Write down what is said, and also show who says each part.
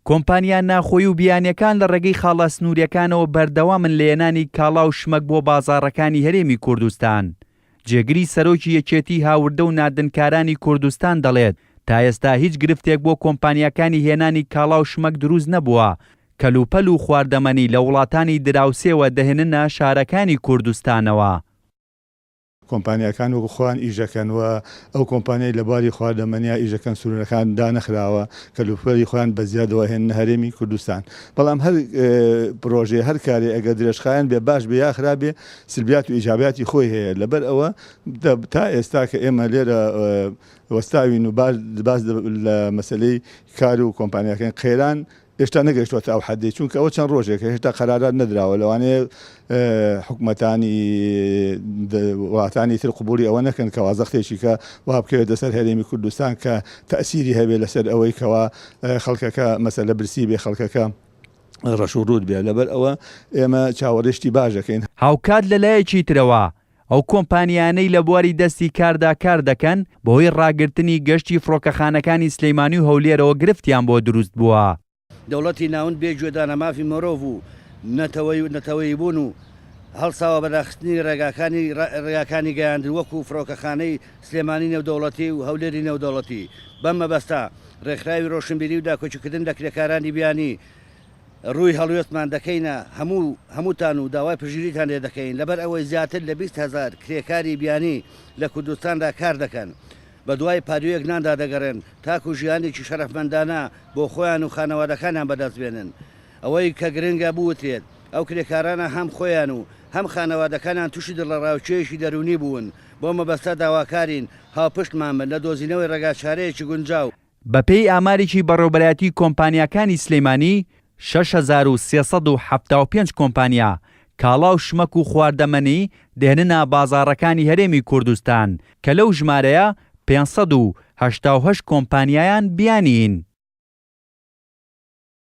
Speaker 1: کۆمپانیا ناخۆیی و بیانییەکان لە ڕێگەی خاڵە سنوورییەکانەوە بەردەوامن لە هێنانی کاڵا و شمەک بۆ بازاڕەکانی هەرێمی کوردستان. جێگری سەرۆکی یەکێتیی هاوردە و ناردنکارانی کوردستان دەڵێت، تا ئێستا هیچ گرفتێک بۆ کۆمپانیاکانی هێنانی کاڵا و شمەک دروست نەبووە، کەلوپەل و خواردەمەنی لە وڵاتانی دراوسێوە دەهێننە شارەکانی کوردستانەوە.
Speaker 2: کۆمپانیاکان وەکو خۆیان ئیش دەکەن و ئەو کۆمپانیای لە بواری خواردەمەنیا ئیش دەکەن سنوورەکان دانەخراوە کەلوپەلی خۆیان بە زیادەوە هێننە هەرێمی کوردستان بەڵام هەر پرۆژەی هەر کارێ ئەگەر درێژخایەن بێ باش بێ یا خراپ بێ سلبیات و ئیجابیاتی خۆی هەیە لەبەر ئەوە تا ئێستا کە ئێمە لێرە وەستاوین و باس لە مەسەلەی کار و کۆمپانیاکەن قەیران هێشتا نەگەیشتووەتە ئەو حەدەی، چونکە ئەوە چەند ڕۆژێکە هێشتا قەرارات نەدراوە، لەوانەیە حکومەتانی وڵاتانی تر قبوڵی ئەوە نەکەن کەوا زەختێکی کە وا بکەوێتە سەر هەرێمی کوردستان کە تەئسیری هەبێ لەسەر ئەوەی کەوا خەڵکەکە مەسەلە برسی بێ خەڵکەکە ڕەش و ڕووت بێ لەبەر ئەوە ئێمە چاوەڕێی شتی باش دەکەین.
Speaker 1: هاوکات لەلایەکی ترەوە ئەو کۆمپانیایانەی لە بواری دەستی کاردا کار دەکەن، بەهۆی ڕاگرتنی گەشتی فڕۆکەخانەکانی سلێمانی و هەولێرەوە گرفتیان بۆ دروست بووە.
Speaker 3: دەوڵەتی ناوند بێ گوێدانە مافی مۆرۆڤ و نەتەوەی و نەتەوەیی بوون و هەڵساوە بە داخستنی ڕێگاکانی ڕێگاکانی گەیاندن وەکوو فڕۆکەخانەی سلێمانی نێودەوڵەتی و هەولێری نێودەوڵەتی بەم مەبەستە ڕێکخراوی ڕۆشنبیری و داکۆکیکردن لە کرێکارانی بیانی ڕووی هەڵوێستمان دەکەینە هەموو هەمووتان و داوای پشتگیریتان لێ دەکەین، لەبەر ئەوەی زیاتر لە 20 هەزار کرێکاری بیانی لە کوردستاندا کار دەکەن، بەدوای پاروویەک ناندا دەگەڕێن تاکو ژیانێکی شەرەفمەندانە بۆ خۆیان و خانەوادەکانیان بەدەست بێنن. ئەوەی کە گرنگە بوترێت، ئەو کرێکارانە هەم خۆیان و هەم خانەوادەکانیان تووشی دڵەڕاوکێیەکی دەروونی بوون، بەو مەبەستە داواکارین هاوپشتمان بن لە دۆزینەوەی ڕێگاچارەیەکی گونجاو.
Speaker 1: بەپێی ئامارێکی بەڕێوبەرایەتی کۆمپانیاکانی سلێمانی، 6375 کۆمپانیا کاڵا و شمەک و خواردەمەنی دەهێننە بازاڕەکانی هەرێمی کوردستان کە لەو ژمارەیە 588 کۆمپانیایان بیانیین.